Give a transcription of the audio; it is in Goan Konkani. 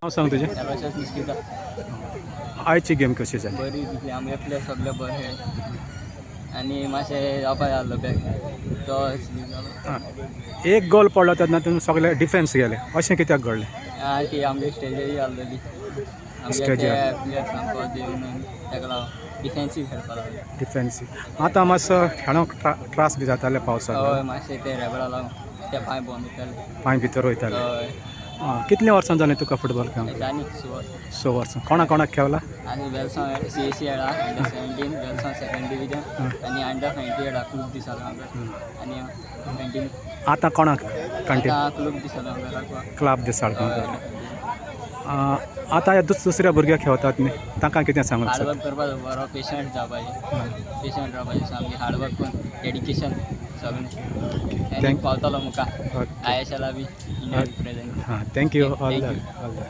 नांव सांग तुजें. एलोशस मिस्किता. आयची गेम कशी जाली? बरी दिसली. आमगे प्लेयर सगळे बरे आनी मातशें जावपा जाल्लो बॅक तो स्लीप जालो. आं. एक गोल पडलो तेन्ना तुमी सगळे डिफेन्स गेले, अशें कित्याक घडलें? आं, ती आमगे स्टेजर आसलेली आमगे. स्टेजीर. ते प्लेयर सामको दिवन ताका लागून डिफेन्सीव खेळपा लागले. डिफेन्सीव. आतां मातसो खेळोंक त्रास बी जाताले पावसाक? हय, मातशें ते रेबडा लागून ते पांय बंद उरताले. पांय भितर वयताले. हय. आं, कितलीं वर्सां जालीं तुका फुटबॉल खेळोंक? आनी 6. 6 वर्सां. कोणा कोणाक खेळला? आनी वेलसांव सीएसी खेळा, अंडर 17 वेलसांव सेकंड डिविजन आनी अंडर 19 खेळा क्लब दिसाळगांवकर आनी 19. आतां कोणाक कंटिन्यू? आतां क्लब दिसाळगांवकर. क्लब दिसाळगांवकर. आतां ह्या दुसऱ्या भुरग्याक खेळतात न्ही, तांकां कितें सांगूंक सोदता? हार्डवर्क करपाचो, बरो पेशंट जावपाचें, पेशंट रावपाचें सामकें, हार्डवर्क करून डेडिकेशन सगळें आनी पावतलो मुखार. ओके. आयएसएला बी इंडिया रिप्रेझेंट. हां, thank you. All Thank the you. All the